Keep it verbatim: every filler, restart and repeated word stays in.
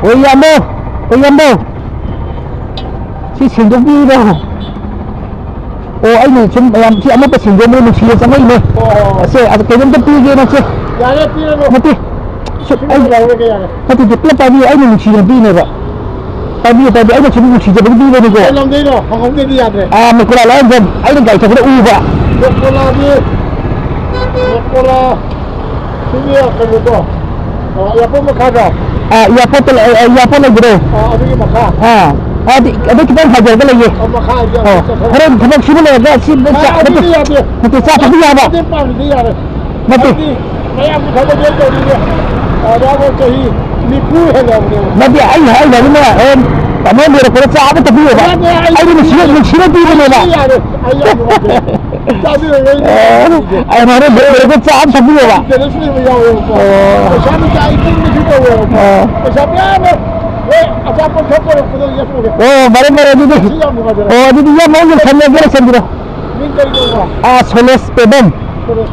ꯑꯣ, ꯏꯌꯥꯝꯕ, ꯑꯣ, ꯏꯌꯥꯝꯕ, ꯁꯤ ꯁꯦꯡꯗꯣꯛꯄꯤꯔꯣ꯫ ꯑꯣ, ꯑꯩꯅ ꯁꯨꯝ ꯃꯌꯥꯝ ꯁꯤ ꯑꯃꯠꯇ ꯁꯦꯡꯗꯣꯛꯅꯕ ꯅꯨꯡꯁꯤꯅ ꯆꯪꯉꯛꯏꯅꯦ꯫ ꯑꯣ꯫ ꯑꯁꯦ, ꯑꯗ ꯀꯩꯅꯣꯝꯇ ꯄꯤꯒꯦꯅ ꯁꯦ꯫ ꯌꯥꯔꯦ, ꯄꯤꯔꯅꯨ꯫ ꯅꯠꯇꯦ, ꯁꯨꯝ ꯁꯤꯗꯤ ꯑꯩ, ꯂꯧꯔꯒꯦ, ꯌꯥꯔꯦ꯫ ꯅꯠꯇꯦ, ꯄꯨꯂꯞ ꯄꯥꯏꯕꯤꯌꯨ, ꯑꯩꯅ ꯅꯨꯡꯁꯤꯅ ꯄꯤꯅꯦꯕ꯫ ꯄꯥꯏꯕꯤꯌꯨ, ꯄꯥꯏꯕꯤꯌꯨ, ꯑꯩꯅ ꯁꯨꯝ ꯅꯨꯡꯁꯤꯖꯕꯒꯤ ꯄꯤꯕꯅꯤꯀꯣ꯫ ꯀꯩ ꯂꯝꯗꯩꯅꯣ? ꯍꯪꯍꯧꯗ꯭ꯔꯗꯤ ꯌꯥꯗ꯭ꯔꯦ꯫ ꯑꯥ, ꯃꯦꯀꯣꯂꯥ ꯂꯥꯏꯌꯦꯡꯐꯝ, ꯑꯩꯅ ꯒꯥꯔꯤ ꯊꯧꯕꯗ ꯎꯕ꯫ ꯃꯦꯀꯣꯂꯥꯗꯤ, ꯃꯦꯀꯣꯂꯥ, ꯁꯤꯒꯤ ꯀꯩꯅꯣꯗꯣ, ꯑꯥ, ꯑꯦꯌꯥꯔꯄꯣꯔꯠ ꯃꯈꯥꯗꯣ? ꯑꯥ, ꯑꯦꯌꯥꯔꯄꯣꯔꯠꯇ ꯂꯩ-, ꯑꯦ, ꯑꯦꯌꯥꯔꯄꯣꯔꯠ ꯂꯩꯕꯗꯣ꯫ ꯑꯥ, ꯑꯗꯨꯒꯤ ꯃꯈꯥ꯫ ꯑꯥ, ꯑꯗꯨ, ꯑꯗꯨ ꯈꯤꯇꯪ ꯍꯥꯏꯖꯔꯒ ꯂꯩꯌꯦ꯫ ꯑꯥ, ꯃꯈꯥ ꯍꯥꯏꯁꯦ ꯑꯣ, ꯆꯠꯊꯔꯣ꯫ ꯍꯣꯔꯦꯟ ꯊꯕꯛ ꯁꯨꯕ ꯂꯣꯏꯔꯒ ꯁꯤ ꯑꯥ, ꯆꯥ-, ꯑꯗꯨꯗꯤ ꯅꯠꯇꯦ, ꯌꯥꯗꯦ꯫ ꯅꯠꯇꯦ, ꯆꯥ ꯊꯛꯄ ꯌꯥꯕ? ꯑꯗꯨꯗꯤ ꯄꯥꯝꯗꯤ ꯌꯥꯔꯦ꯫ ꯅꯠꯇꯦ꯫ ꯑꯗꯨꯗꯤ ꯃꯌꯥꯝꯒꯤ ꯊꯕꯛ ꯂꯣꯏ ꯇꯧꯔꯤꯅꯦ꯫ ꯑꯗꯥꯕ ꯆꯍꯤ ꯅꯤꯐꯨ ꯍꯦꯜꯂꯕꯅꯦꯕ꯫ ꯅꯠꯇꯦ, ꯑꯩ ꯍꯥꯏꯅ ꯍꯥꯏꯅ ꯍꯣꯔꯦꯟ ꯇꯥꯃꯣ ꯂꯣꯏꯔꯛꯄꯗ ꯆꯥ ꯑꯃ ꯊꯛꯄꯤꯌꯣꯕ꯫ ꯌꯥꯗꯦ, ꯑꯩ ꯑꯩꯗꯤ ꯅꯨꯡꯁꯤꯅ, ꯅꯨꯡꯁꯤꯅ ꯄꯤꯕꯅꯦꯕ꯫ ꯌꯥꯔꯦ, ꯑꯩ ꯌꯥꯝ ꯅꯨꯡꯉꯥꯏꯇꯦ꯫ ꯆꯥꯕꯤꯔꯔꯣꯏ꯫ ꯑꯦ, ꯑꯩ ꯍꯣꯔꯦꯟ ꯂꯣꯏꯔꯛꯄꯗ ꯆꯥ ꯑꯃ ꯊꯛꯄꯤꯌꯣꯕ꯫ ꯏꯟꯇꯔꯦꯁ ꯂꯩꯕ ꯌꯥꯎꯋꯦꯕꯀꯣ꯫ ꯑꯣ꯫ ꯄꯩꯁꯥ ꯅꯨꯡꯁꯥ ꯑꯩ ꯄꯨꯡꯗꯁꯨ ꯇꯧꯋꯦꯕꯀꯣ꯫ ꯑꯣ꯫ ꯄꯩꯁꯥ ꯃꯌꯥꯝ ꯑꯃ ꯍꯣꯏ, ꯑꯆꯥꯄꯣꯠ ꯈꯔ ꯄꯨꯔꯛꯄꯗꯣ ꯌꯦꯞꯄꯨꯔꯦ꯫ ꯑꯣ, ꯐꯔꯦ, ꯐꯔꯦ, ꯑꯗꯨꯗꯤ꯫ ꯁꯤ ꯌꯥꯝ ꯅꯨꯡꯉꯥꯏꯖꯔꯦ꯫ ꯑꯣ, ꯑꯗꯨꯗꯤ ꯌꯥꯝ ꯃꯑꯣꯡ ꯌꯧꯁꯜꯂꯒꯦ, ꯂꯣꯏꯁꯟꯕꯤꯔꯣ꯫ ꯃꯤꯡ ꯀꯔꯤ ꯀꯧꯕ? ꯑꯥ, ꯁꯣꯂꯦꯁ ꯄꯦꯕꯝ꯫ ꯁꯣꯂꯦꯁ꯫